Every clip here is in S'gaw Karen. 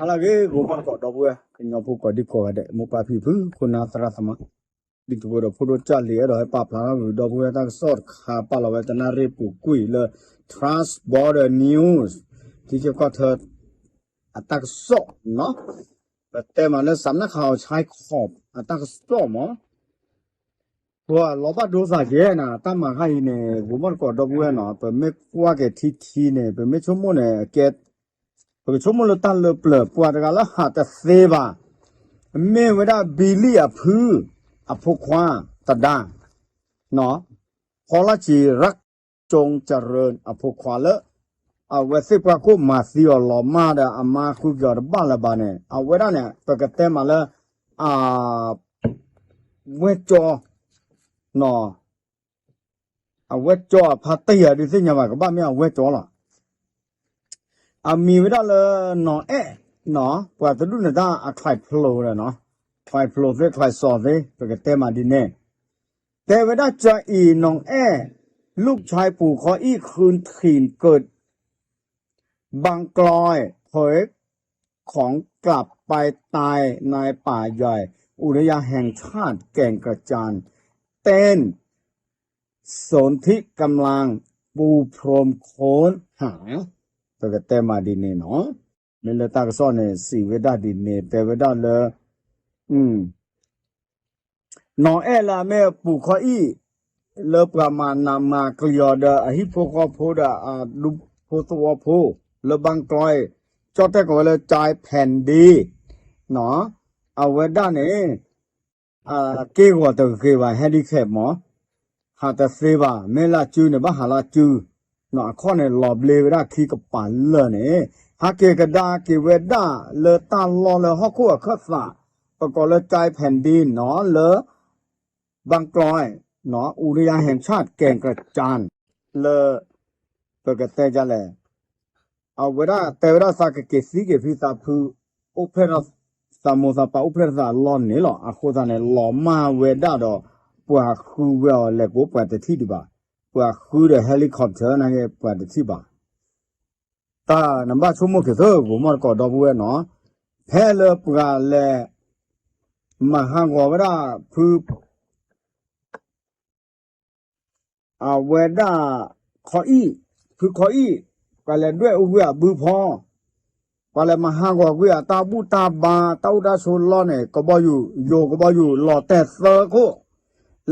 ဟါလၢအဂ့ၤ ဂိၤမီၣ်တကိးဒီပုၢ်ဝဲၢ် ကညီဖိကိးဒံကိးဂၤဒဲး မိၢ်ပၢ်ဖံဖု ခိၣ်နၢ်သရၣ်သမါ ဒ်တဘိဒီးဖိဒိၣ်ကၢ်လံၤ အဲၣ်ဒိးဟဲပာ်ဖျါထီၣ်ကွံာ်ဒီပုၢ်ဝဲၢ်တၢ်ကစီၣ်တခါ ပာ်လီၤဝဲတနၣ်ရံၣ်ပူၤကွံာ်လၢ Trans Border News ထံဆၢကီၢ်ဆၢ အတၢ်ကစီၣ်နီၤ ပတဲမးလၢ စးနၣ်ခးအီၤဆါခီၣ် အတၢ်ကစီၣ်မး ပှၤလီၤဘၣ်ဒိသးကဲနၤ တၢ်မၤခါအံၤန့ၣ် ဂိၤမီၣ်တကိးဒီပုၢ်ဝဲၢ်နီၤ ပမ့ၢ်ကွၢ်က့ၤထံထံန့ၣ် ပမ့ၢ်ဆိကမိၣ်န့ၣ် ကဲ ပကဆိကမိၣ်လၢတၢ်လၢပျၢၤ ပှၤတဂၤလၢဟးတသ့ဘၣ် မ့ၢ်ဝဲဒၣ်ဘံလံၣ်အဖု အဖိခွါတဒါ နီၤ ဖီလၢ်စံၤ ရၢၣ်ကၠိကရၢၣ် အဖိခွါလၢ အဝဲသ့ၣ်ပှၢ်ခိၣ်မၤသံအီၤလီၤမၢ်ဒီး အမါဃုက့ၤအီၤတဘၣ်လၢၤဘၣ်န့ၣ် အဝဲဒၣ်န့ၣ် ပကတဲမးလၢ အ ဝဲၢ်ကၠီ နီၤ အဝဲၢ်ကၠီအဖါတံၢ်အဒုးသ့ၣ်ညါဘၣ် ကဘၣ်မ့ၢ်အဝဲၢ်ကၠီလီၤ အမံၤဝဲဒၣ်လၢ နီၢ်အဲၣ် နီၤ ပှၤတဒူၣ်န့ၣ်တၢ်အချံဖျိဒီးနီၤ ချံဖျိသ့ ချံစီသ့ ပကတဲမးဒ်န့ၣ် တဲဝဲဒၣ် จาอีหนองแอ่นลูกชายปู่ขออี้คืนถิ่นเกิด บางกลอย เผยกลับไปตายในป่าใหญ่ อุทยานแห่งชาติแก่งกระจาน เต้นสนธิกำลังปูพรมค้นหา ပကတဲမးဒ်န့ၣ်နီၤ မ့ၢ်လၢတၢ်ကစီၣ်န့ၣ် စံးဝဲဒၣ်ဒ်န့ၣ် တဲဝဲဒၣ်လၢ နီၢ်အဲၣ်လၢအမ့ၢ်ပူၤခီအံၣ် လၢပှၤမၤနးမၤကျံၤအီၤဒီး အဟံၣ်ဖိဃီဖိဒီး အဒူဖိသဝီဖိ လၢဘၣ်ကျီ ကၠီၣ်တဲၣ်ကိးဝဲလၢ จายแผ่นดิน နီၤ အဝဲဒၣ်န့ၣ် အက့ၢ်ဂီၤတဂ့ၤဘၣ် handicap မး ဟးတသ့ဘၣ် မ့ၢ်လၢအစုန့ၣ် ဘၣ်ဟးလၢအစု နီၤ အခီၣ်န့ၣ် လီၤဘျ့ဝဲဒၣ်ခံကပၤလၢာ်န့ၣ် ဟဲက့ၤကဒါက့ၤဝဲဒၣ်လၢတၢ်လီၢ်လၢဟီၣ်ခိၣ်အခၢၣ်သး ပကိးလၢ จายแผ่นดิน နီၤ လၢ บางกลอย နီၤ อุทยานแห่งชาติแก่งกระจาน လၢ ပကတဲဒ်လဲၣ် အဝဲဒၣ်တဲဝဲဒၣ်သးကက့ၤသံက့ၤဖံသးဖု အိၣ်ဖျဲၣ်ထီၣ်သးမိၢ်သးပၢ်အိၣ်ဖျဲၣ်ထီၣ်သးအလီၢ်န့ၣ်လီၤ. အဃိသတးန့ၣ် လီၤမၢ်ဝဲဒၣ်ဒီး ပှၤဃုဝဲအီၤလဲၤကိးပှၤတထံၣ်ဒံးဘၣ်. ပှၤဃုဒီး helicopter နာ်က့ ပှၤတထံၣ်ဘၣ်. တၢ်နဘၣ်ဆိကမိၣ်က့ၤသၢ ဂိၤမီၢ်တကိးဒီပုၢ်ဝဲၢ်နီၤ, ဖဲလၢပှၤလဲၤ မၤဟးဂီၤဝဲဒၣ်ဖု အဝဲဒၣ် ခီအံၣ်, ဖုခီအံၣ်, ပှၤလဲၤဒွဲၣ်အူကွံာ်အဘုဖီ, ပှၤလဲၤမၤဟးဂီၤကွံာ်အတၢ်ဘူၣ်တၢ်ဘါ တၢ်အိၣ်တၢ်ဆိးလီၢ်န့ၣ် ကဘီယူၤ, ယိၤကဘီယူၤ လီၤတဲာ်သၢခိၣ်,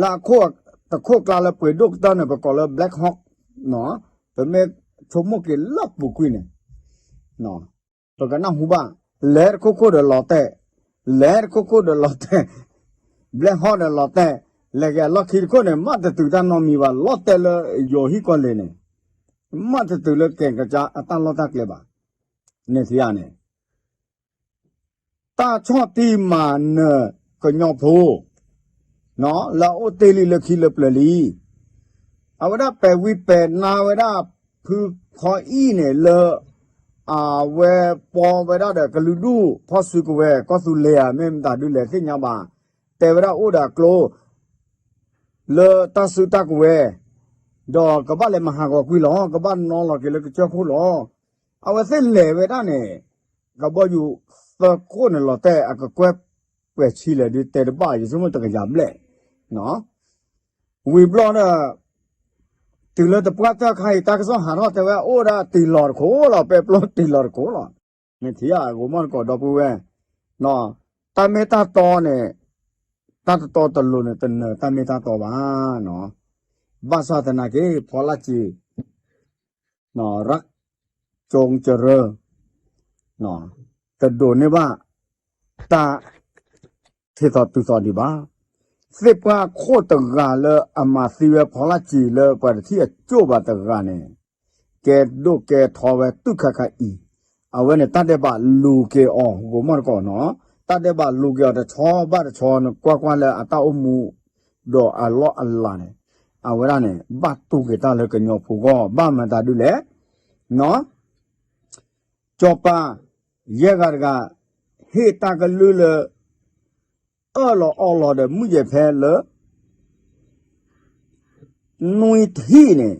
လၢအခိၣ်တခိၣ်ကျါလၢပှ့ၤဒိၣ်ကတၢၢ်န့ၣ် ပကိးလၢ Black Hawk နီၤ, ပမ့ၢ်ဆိကမိၣ်က့ၤလၢပူၤကွံာ်န့ၣ် ပကနၢ်ဟူဘၣ်, လဲၤတခိၣ်ခိၣ်ဒီးလီၤတဲာ်, လဲၤတခိၣ်ခိၣ်ဒီးလီၤတဲာ်, Black Hawk ဒီးလီၤတဲာ်, လဲၤက့ၤအလီၢ်ခံတခိၣ်န့ၣ် မ့ၢ်တတုၤတၢ်နီတမံၤဘၣ်, လီၤတဲာ်လၢယိၤဟံၣ်ကီၢ်လ့ၤန့ၣ်, မ့ၢ်တတုၤလၢကဲၣ်ကစၢ်အတၢ်လီၢ်တၢ်ကျဲဘၣ်. န့ၣ်ထံၣ်ဧါန့ၣ် တၢ်ဆီၣ်တံၢ်မၤနၢၤကညီဖိ လၢအအိၣ်တ့ၢ်လံလၢခံလၢပျၢၤလံ. အဝဲဒၣ်ပဲာ်ဝံပဲာ်နါဝဲဒၣ်ဖုခီအံၣ်န့ၣ်လၢ အဝဲပီဝဲဒၣ်ဒီးကလုာ်ဒူၣ်ဖီၣ်စုကဝဲၤ ကီၢ်သူလ့ၤဧါ မ့ၢ်မတၤဒုလဲၣ်သ့ၣ်ညါဘၣ်, တဲဝဲဒၣ်အိၣ်ဒီးအကျိ လၢတၢ်စုတၢ်ကဝဲၤ, ဒီးကဘၣ်လဲၤမၤဟးဂီၤကွံာ်လီၤ, ကဘၣ်နီလီၤက့ၤလၢကစၢၢ်ခိၣ်လီၤ. အဝဲသ့ၣ်လဲၤဝဲဒၣ်န့ၣ် ကဘီယူၤသၢခိၣ်န့ၣ်လီၤတဲာ် အကကွဲၢ်ပှဲၤဆံလဲၣ်ဒုးတဲတဘၣ် ယဆိကမိၣ်တကယၤဘျဲၣ်, ဝံၤဘျီဒီး တုၤလၢတပှၢ်တၢၢ်ခါအံၤ တၢ်ကစီၣ်ဟးထီၣ်တဲဝဲအိၣ်ဒၣ်တံၢ်လီၤတခိၣ်လီၤ, ပဲပျီတံၢ်လီၤတခိၣ်လီၤ. မ့ၢ်ထံၣ်ဧါဂိၤမီၢ်တကိးဒီပုၢ်ဝဲၢ်, တၢ်မ့ၢ်တၢ်တီန့ၣ် တၢ်တတီတလိၤန့ၣ် တနၢၤတၢ်မ့ၢ်တၢ်တီဘၣ်. ဘၣ်ဆၣ်သနာ်က့ ဖီလၢ်စ့ၤ ရၢၣ်ကၠိကရၢၢ် တဒိးန့ၢ်ဘၣ် တၢ်ထံၣ်သီတုၤသီဒံးဘၣ်. သ့ၣ်ပှၢ်ခိၣ်တဂၤလၢအမၤသံဝဲဖီလၢ်စ့ၤလၢပှၤတထံၣ်အကၠိၣ်ဘၣ်တဂၤန့ၣ် ကဲဒိၣ်ကဲထီဝဲတုၤခါခါအံၤ, အဝဲန့ၣ်တၢ်ဒဲးဘးလူၤက့ၤအီၤ ဂိၤမီၢ်တကိးနီၤ, တၢ်ဒဲးဘးလူၤက့ၤအီၤတဆီဘၣ်တဆီန့ၣ် ကွၢ်ကွၢ်လၢအတၢ်အိၣ်မူ ဒီးအလီၢ်အလၤန့ၣ်, အဝဲဒၣ်န့ၣ် ဘၣ်တူၢ်က့ၤတၢ်လၢကညီဖိဂီၢ် ဘၣ်မတၤဒုလဲၣ်, စီၤပၤ ယဲၢ်ဂၤတဂၤ ဟ့ၣ်တၢ်ကလုၢ်လၢ အၢၣ်လီၤအီလီၤဒီးမုၢ်ယဲၢ်ဖဲလၢ နွံထံၣ်န့ၣ်,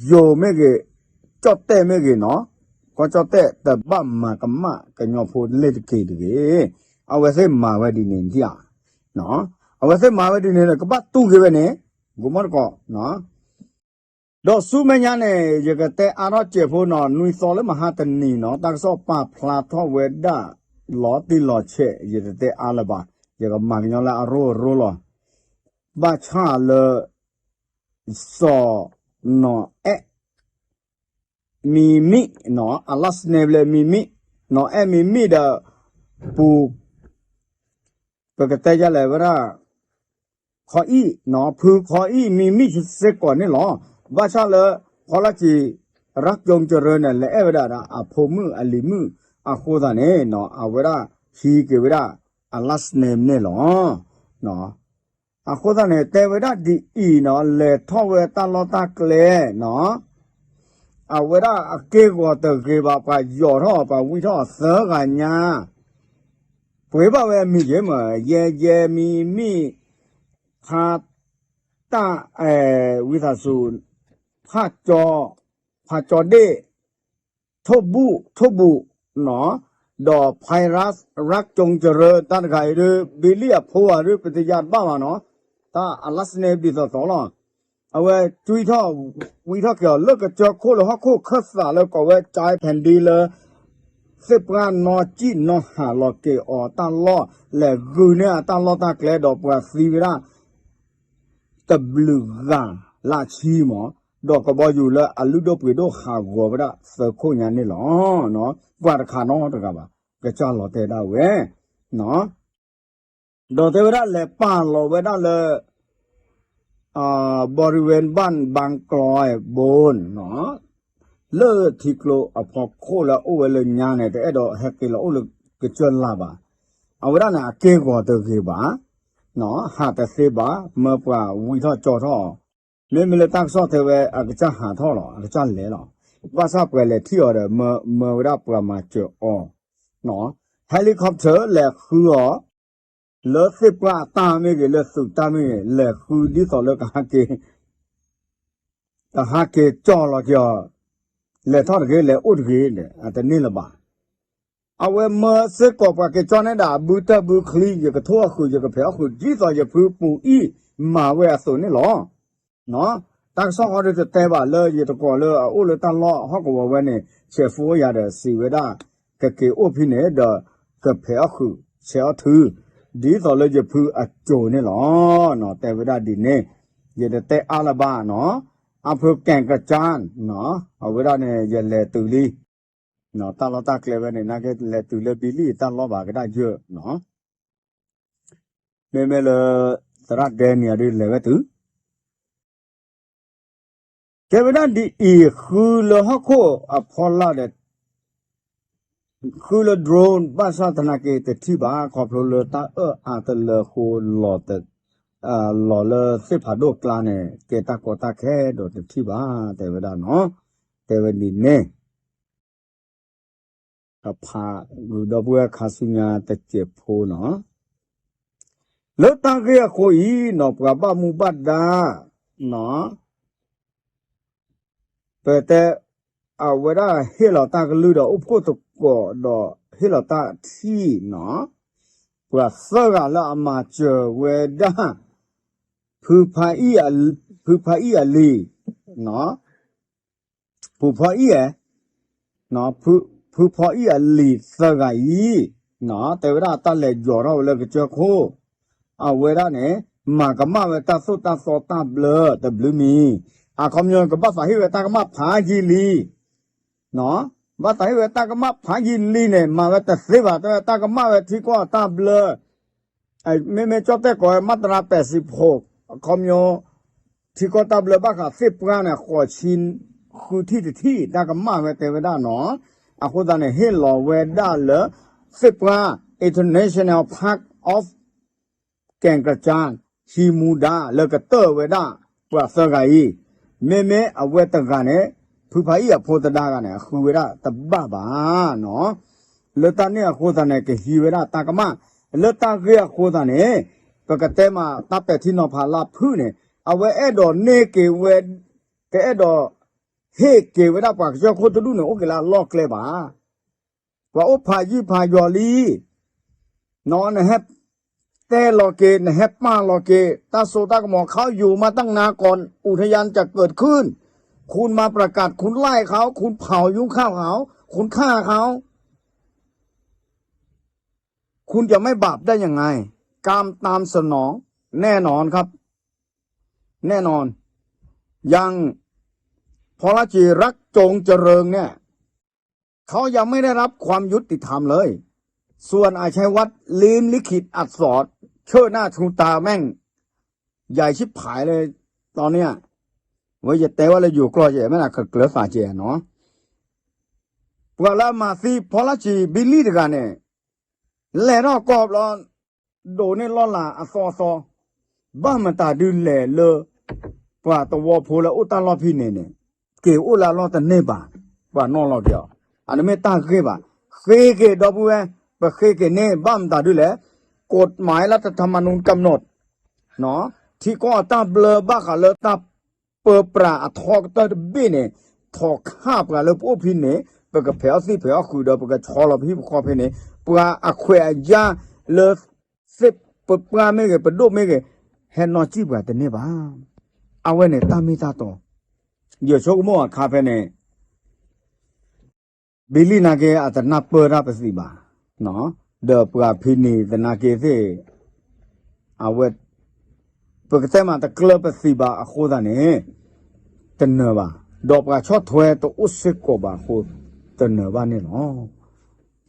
ယိၤမ့ၢ်ဂ့ၤ, ကၠီၣ်တဲၣ်မ့ၢ်ဂ့ၤနီၤ, ကီၢ်ကၠီၣ်တဲၣ်တဘၣ်မၤကမၣ်ကညီဖိလ့ၤတက့ၢ်တဂ့ၤ. အဝဲသ့ၣ်မၤဝဲဒ်န့ၣ်ဧါ. အဝဲသ့ၣ်မၤဝဲဒ်န့ၣ်ဒီး ကဘၣ်တူၢ်က့ၤဝဲန့ၣ် ဂိၤမီၣ်တကိး ဒီးဆူမဲာ်ညါန့ၣ် ယကတဲအါထီၣ်စဲးဖိနီၤ နွံသီလၢမဟါတနံၤနီၤ တၢ်ကစီၣ်ပာ်ဖျါထီၣ်ဝဲဒၣ် လီၤတံၢ်လီၤဆဲး ယတတဲအါလၢၤဘၣ်, ယကမၤကညီလၢအရိၣ်အရိလီၤ. ဘၣ်ဆၣ်လၢ စီၤ နီၢ်အဲၣ် မံမံၣ်နီၤ အ last name လၢမံမံၣ်, နီၢ်အဲၣ်မံမံၣ်ဒီး ပူၤ ပကတဲယလဲၣ်ဝဲဒၣ် ခီအံၣ်နီၤ ဖုခီအံၣ်မံမံၣ်စ့ၢ်ကီးန့ၣ်လီၤ. ဘၣ်ဆၣ်လၢ ဖီလၢကံ ရၢကၠိကရၢန့ၣ် လဲၤအဲၣ်ဝဲဒၣ်ဒီးအဖိမုၣ်အလံၤမုၣ်အဃိသတးန့ၣ်နီၤ အဝဲဒၣ်ဟံးက့ၤဝဲဒၣ် အ last name န့ၣ်လီၤ. အဃိသတးန့ၣ် တဲဝဲဒၣ်ဒ်အံၤနီၤ လဲၤထီၣ်ဝဲတၢ်လီၢ်တၢ်ကျဲနီၤ အဝဲဒၣ်အက့ၢ်ဂီၤတဂ့ၤဘၣ် ပှၤယီၤထီၣ်အီၤ ပှၤဝံထီၣ်အီၤသၢဂၤညါ ပှ့ၤဘၣ်ဝဲအမံၤယဲမ့ၢ် ယဲယဲမံမံၣ် ဖါ တၢ် ဝံသးစူၤ ဖါကၠီ ဖါကၠီဒ့ၣ် ထိၣ်ဘူၣ် ထိၣ်ဘူၣ်နီၤ ဒီး ဖဲရၣ် ရၢကၠိကရၢ တၢ်တဂၤအံၤဒ် ဘံလံၣ်အဖိဧါဒ် ပတယါတဘၣ်ဘၣ်နီၤ တၢ်အ last name ဒ်သိးသိးလီၤ. အဝဲကွံထီၣ် ဝံထီၣ်က့ၤအီၤလၢကစၢၢ်ခိၣ်လၢဟီၣ်ခိၣ်ခၢၣ်သးလၢကိးဝဲ ကၠဲဖဲၣ်ဒံလၢ သ့ၣ်ပှၢ်နီၢ်ကံၣ်နီၢ်ဟးလီၤက့ၤအီၤတၢ်လီၢ် လဲၤဂုာ်န့ၢ်အတၢ်လီၢ်တၢ်ကျဲဒီးပှၤသံဝဲဒၣ် တဘျုးဂၤလၢဆံမး ဒီးကဘီယူၤလၢအလုၢ်ဒိၣ်ပှ့ၤဒိၣ်ဟးဂီၤဝဲဒၣ်သၢခိၣ်ညါန့ၣ်လီၤ. ပှၤတခးနီတဂၤဘၣ် ကစၢ်လီၤတဲဒၣ်ဝဲ ဒီးတဲဝဲဒၣ်လဲၤပာ်လီၤဝဲဒၣ်လၢ บริเวณบ้านบางกลอยบนနီၤ လၢထံကျိအဖီခိၣ်လၢအအိၣ်ဝဲလၢညါန့ၣ် တအဲၣ်ဒိးဟဲက့ၤလီၤအိၣ်လၢကစၢၢ်လၢ်ဘၣ်. အဝဲဒၣ်န့ၣ် အက့ၢ်ဂီၤတဂ့ၤဘၣ်, ဟးတသ့ဘၣ်, မၢပှၤဝံထီၣ်ကၠီထီၣ်အီၤ, မ့မ့ၢ်လၢတၢ်ကစီၣ်တဲဝဲ အကစၢ်ဟးထီၣ်လီၤ, အကစၢ်လဲၤလီၤ, ဘၣ်ဆၣ်ပှၤလဲၤထံၣ်အီၤဒီး မၢဝဲဒၣ်ပှၤမၤစၢၤအီၤ, helicopter လဲၤဃုအီၤ လၢသ့ၣ်ပှၢ်အတၢ်မ့ၢ်ဂ့ၤ လၢသုးတၢ်မ့ၢ်ဂ့ၤ လဲၤဃုဒ်သိးလၢကဟးက့ၤ ကဟးက့ၤကၠီလီၤက့ၤအီၤ, လဲၤထီၣ်တဂ့ၤ လဲၤအိၣ်တဂ့ၤဒီး အတန့ၢ်လၢၤဘၣ်. အဝဲမၢစ့ၢ်ကီးပှၤက့ၤကၠီန့ၣ်ဒၣ် အဘုတၢ်ဘုချံ ယကထိၣ်အီၣ်ဃုာ် ယကဖဲးအီၣ်ဃုာ် ဒ်သိးယဖုပူၤအံၣ်မၤဝဲအသိးန့ၣ်လီၤ. တၢ်ကစီၣ်ဃီဒီးတတဲဘၣ်လၢယတကိးလၢအအိၣ်လၢတၢ်လီၢ်ဟီၣ်ကဝီၤဝဲန့ၣ် ဆဲးဖိယၤဒီးစံးဝဲဒၣ် ကက့ၤအိၣ်ဖဲန့ၣ်ဒီး ကဖဲးအီၣ်ဃုာ် ဆဲးအီၣ်ထု ဒ်သိးလၢယဖုအစိၤန့ၣ်လီၤ. တဲဝဲဒၣ်ဒ်န့ၣ် ယတတဲအါလၢၤဘၣ်နီၤ, အဖုကဲၣ်ကစၢ် အဝဲဒၣ်န့ၣ် ယလဲၤတုၤလံ တၢ်လီၢ်တၢ်ကျဲဝဲန့ၣ် နာ်က့လဲၤတုၤလၢဘံလံၣ်တၢ်လီၢ်ဘၣ်ကဒၣ်ယၢၢ်နီၤ, မ့မ့ၢ်လၢ သရၣ်ဒဲန့ၣ်အဒုးလဲၤဝဲတုၤ တဲဝဲဒၣ်ဒ်အံၤ ဃုလၢဟီၣ်ခိၣ်အဖီလာ်ဒီး ဃုလၢ drone ဘၣ်ဆၣ်သနာ်က့တထံၣ်ဘၣ် ခီဖျိလၢတၢ်အၢၣ်အါတလၢဃိ လီၤလၢသ့ၣ်ဖးဒိၣ်ကျါန့ၣ် ကဲတၢ်ကီတၢ်ခဲဒီးတထံၣ်ဘၣ် တဲဝဲဒၣ်နီၤ, တဲဝဲဒ်န့ၣ် ကဖးဂုာ်ဒီပုၢ်ဝဲၢ်ခါဆူညါတစဲးဖိနီၤ, လၢတၢ်ဂ့ၢ်အဃိအံၤနီၤ ပှၤဘၣ်မူဘၣ်ဒါ ပတဲ အဝဲဒၣ်ဟ့ၣ်လီၤတၢ်ကလုၢ်ဒီးအိၣ်ဖှိၣ်သကိးဒီးဟ့ၣ်လီၤတၢ်ထံၣ်နီၤ, ပှၤသၢဂၤလၢအမၤစၢၤဝဲဒၣ် ဖုဖါအံၣ်အလံၤ ဖုဖါအံၣ် ဖုဖါအံၣ်အလံၤသၢဂၤအံၤ တဲဝဲဒၣ်တၢ်လဲၤယီၤထီၣ်ဝဲလၢကစၢၢ်ခိၣ်, အဝဲဒၣ်န့ၣ် မၤကမၣ်ဝဲတၢ်သိၣ်တၢ်သီတၢ်ဘျၢတဘျုးမံၤ, အခီပညီကဘၣ်သးဟ့ၣ်ဝဲတၢ်ကမၣ်ဖးယံာ်လံ ဘၣ်သးဟ့ၣ်ဝဲတၢ်ကမၣ်ဖးယံာ်လံန့ၣ် မၤဝဲတသ့ဘၣ် တဲဝဲတၢ်ကမၣ်ဝဲထံကီၢ်တၢ်ဘျၢ မ့မ့ၢ်ကၠီၣ်တဲၣ်ကိးဝဲ မၤတရၢပဲာ်စံးဖိ အခီပညီ ထံကီၢ်တၢ်ဘျၢဘၣ်ဃးသ့ၣ်ပှၢ်န့ၣ် ဃိးဆံဃုထံၣ်တထံၣ် တၢ်ကမၣ်ဝဲတဲဝဲဒၣ်နီၤ, အဃိသတးန့ၣ် ဟ့ၣ်လီၤဝဲဒၣ်လၢ သ့ၣ်ပှၢ် International Park of ကဲၣ်ကစၢ် ဟံးမူဒါ လၢကတၢၢ်ဝဲဒၣ်ပှၤသၢဂၤအံၤ, မ့မ့ၢ်အဝဲတဂၤန့ၣ် ဖုဖါအံၣ်အဖိသဒါဂၤန့ၣ် အဃုဝဲဒၣ်တဘၣ်ဘၣ်နီၤ, လၢတၢ်န့ၣ်အဃိသတးန့ၣ် ကဟံးဝဲဒၣ်တၢ်ကမၣ်, လၢတၢ်ဂ့ၢ်အဃိသတးန့ၣ် ပကတဲမးတၢ်ပဲာ်ထံနီၤဖးလၢဖုၣ်န့ၣ် အဝဲအဲၣ်ဒိးန့ၢ်က့ၤဝဲ ကအဲၣ်ဒိး ဟ့ၣ်က့ၤဝဲဒၣ်ပှၤကစၢၢ်ခိၣ်တဒူၣ်န့ၣ် အိၣ်က့ၤလၢအလီၢ်ကျဲဘၣ်. ပှၤအိၣ်ဖးယံာ်ဖးယီၤလံ, နဟဲတဲလီၤက့ၤ နဟဲပာ်လီၤက့ၤ တၢ်စိတၢ်ကမီၤ เขาอยู่มาตั้งนานก่อนอุทยานจะเกิดขึ้น คุณมาประกาศ คุณไล่เขา คุณเผายุ้งข้าวเขา คุณฆ่าเขา คุณจะไม่บาปได้ยังไง กรรมตามสนอง แน่นอนครับ แน่นอน อย่าง พระจิรักษ์ จงเจริญเนี่ย เขายังไม่ได้รับความยุติธรรมเลย ส่วนอาชัยวัฒน์ ลิ้มลิขิตอักษร เชิดหน้าชูตาแม่ง ใหญ่ชิบหายเลย ตอนเนี้ย ဝဲယတဲဝဲလၢယိၤကျိာ်ကဲ မ့ၢ်နကကျၢၤသးကဲနီၤ ပှၤလၢအမၤသံ ဖီလၢကံ ဘံလံတဂၤန့ၣ် လဲၤထီၣ်ကီၢ်ဘျီ ဒိးန့ၢ်လီၢ်လၤအသီအသီ ဘၣ်မတၤဒုလဲၣ်လၢ ပှၤသဝီဖိလၢအိၣ်တၢ်လီၢ်ဖဲန့ၣ်န့ၣ် က့ၤအိၣ်လၢအလီၢ်တန့ၢ်ဘၣ် ပှၤနီၣ်လီၤက့ၤအီၤ အန့ၣ်မ့ၢ်တၢ်ဂ့ၢ်ဘၣ် ဃ့က့ၤဒီပုၢ်ဝဲၢ် ပဃ့က့ၤန့ၢ် ဘၣ်မတၤဒုလဲၣ် กฎหมายรัฐธรรมนูญกำหนด ထံကီၢ်အတၢ်ဘျၢဘၣ်ဃးလၢတၢ်ပၢပြးအထီကတၢၢ်တဘ့ၣ်န့ၣ် ထီၣ်ခးပှၤလၢပအိၣ်ဖဲန့ၣ် ပကဖဲးအီၣ်သံၣ်ဖဲးအီၣ်ဃုာ်ဒီး ပကဆီလီၤပဟံၣ်ပဃီဖဲန့ၣ် ပှၤအခွဲးအယာ်လၢ သ့ၣ်ပပှၢ်မ့ၢ်ဂ့ၤ ပဒိၣ်မ့ၢ်ဂ့ၤ ဟဲနီၣ်စံၣ်ပှၤတန့ၢ်ဘၣ်. အဝဲန့ၣ်တၢ်မ့ၢ်တၢ်တီ ယဆိကမိၣ်အခါဖဲန့ၣ် ဘံလံနာ်က့ အတနၢ်ပၢၢ်တၢ်ပသံးဘၣ်, ဒီးပှၤဖံနံၤသနာ်က့သ့ၣ် အဝဲ ပကတဲမးတကျၢၤပသံးဘၣ်အဃိသတးန့ၣ် တနၢၤဘၣ်, ဒီးပှၤဆီၣ်ထွဲတအိၣ်စ့ၢ်ကီးဘၣ်အဃိ တနၢၤဘၣ်န့ၣ်လီၤ.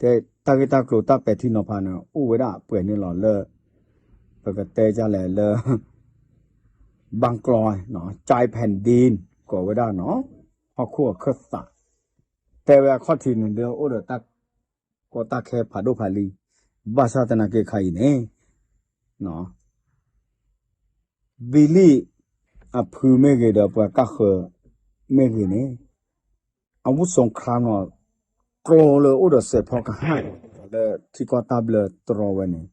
တၢ်ဂ့ၢ်တၢ်ကျိၤတၢ်ပဲာ်ထံနီၤဖးန့ၣ် အိၣ်ဝဲဒၣ်ပှဲၤန့ၣ်လီၤလၢ ပကတဲဒ်လဲၣ်လၢ ဘၣ်ကျီ ကၠဲးဖဲၣ်ဒ့ ကိးဝဲဒၣ်နီၤ, ဟီၣ်ခိၣ်အခၢၣ်သး, တဲဝဲအခီၣ်ထံးန့ၣ်ဒီးအိၣ်ဒီးတၢ်ကီတၢ်ခဲဖးဒိၣ်ဖးလံ, ဘၣ်ဆၣ်သနာ်က့ခါအံၤန့ၣ် ဘံလံအဖုမ့ၢ်ဂ့ၤဒီးပှၤကၢ်ဃၢၤမ့ၢ်ဂ့ၤန့ၣ် အဝုၣ်စီၤခရၣ်နီၤ ကျိလၢအိၣ်ဒီးစဲးဖီကဟၣ် လၢထံကီၢ်တၢ်ဘျၢတရီဝဲန့ၣ်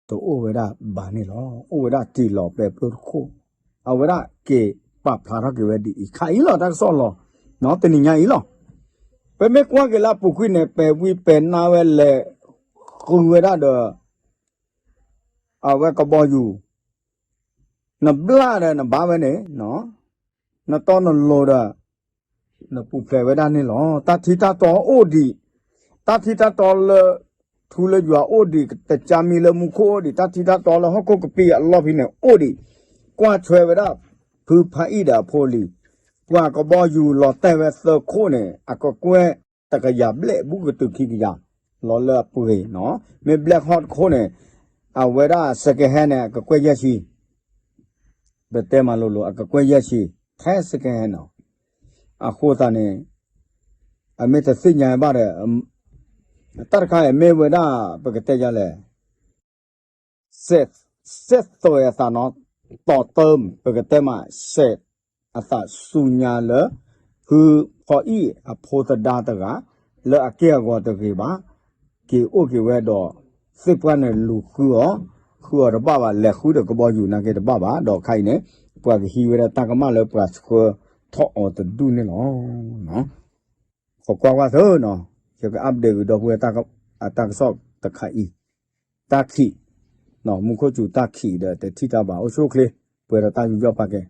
တအိၣ်ဝဲဒၣ်ဘၣ်န့ၣ်လီၤ. အိၣ်ဝဲဒၣ်တံၢ်လီၤပဲာ်ဖျိတခိၣ်, အဝဲဒၣ်က့ၤပာ်ဖျါထီၣ်က့ၤဝဲဒ်အံၤ ခါအံၤလီၤ တၢ်ကစီၣ်လီၤ, တနံၤညါအံၤလီၤ. ပမ့ၢ်ကွၢ်က့ၤလၢအပူၤကွံာ်န့ၣ် ပဲာ်ဝံပဲာ်နါဝဲလဲၤဃုဝဲဒၣ်ဒီး အဝဲကဘီယူၤ နဘျါဒီးနဘါဝဲန့ၣ်, နတီနလိၤဒီး နပူၤဖျဲးဝဲဒၣ်န့ၣ်လီၤ. တၢ်ထံတၢ်တီအိၣ်ဒံး, တၢ်ထံတၢ်တီလၢ ထူလၢယွၤအိၣ်ဒံး, တကၢမံၤလၢမူခိၣ်အိၣ်ဒံး, တၢ်ထံတၢ်တီလၢဟီၣ်ခိၣ်ကပံာ်အလီၢ်ဖဲန့ၣ်အိၣ်ဒံး, ကွၢ်ထွဲဝဲဒၣ် ဖုဖါအံၣ်ဒီးအဖိလံၤ, ပှၤကဘီယူၤလီၤတဲာ်ဝဲသၢခိၣ်န့ၣ် အကကွဲၢ်တကယၤဘျဲၣ် ဘူးကတုၤခံကယၤ လီၤလၢအပှ့ၤနီၤ, မ့ၢ်ဘျဲၣ်ဟီၣ်တခိၣ်န့ၣ် အဝဲဒၣ် second hand န့ၣ် အကကွဲၢ်ယဲၢ်ဆံ, ပတဲမၤလိၤလိၤ အကကွဲၢ်ယဲၢ်ဆံ ထဲ second hand နီၤ, အဃိသတးန့ၣ် အမ့ၢ်တသ့ၣ်ညါဘၣ်ဒီး တၢ်တခါအံၤမ့ၢ်ဝဲဒၣ် ပကတဲယၤလဲၣ် စဲးသွဲးအသးနီၤ, တီၤတၢၢ် ပကတဲမး စဲးအသးဆူညါလၢ ဖုဖီအံၣ်အဖိသဒါတဂၤ လၢအက့ၢ်အဂီၤတဂ့ၤဘၣ်, က့ၤအိၣ်က့ၤဝဲဒီး သ့ၣ်ပှၢ်န့ၣ်လူၤဃုအီၤ, ဃုအီၤတဘၣ်ဘၣ် လဲၤဃုဒီးကဘီယူၤနာ်က့တဘၣ်ဘၣ်, ဒီးခါအံၤန့ၣ် ပှၤကဟံးဝဲဒၣ်တၢ်ကမၣ်လၢပှၤဆှၢထီၣ်အီၤတဒူၣ်န့ၣ်လီၤ. ခိးကွၢ်ကွၢ်သၢနီၤ, ယက update ကဒီပုၢ်ဝဲၢ် အတၢ်ကစီၣ်တခါအံၤ, တၢ်ခံး, မူခိၣ်စူၤတၢ်ခံးဒီးတထံၣ်တၢ်ဘၣ် အိၣ်ဆူၣ်အိၣ်ချ့, ပှဲၤဒီးတၢ်ယူးယီၣ်ပာ်ကဲ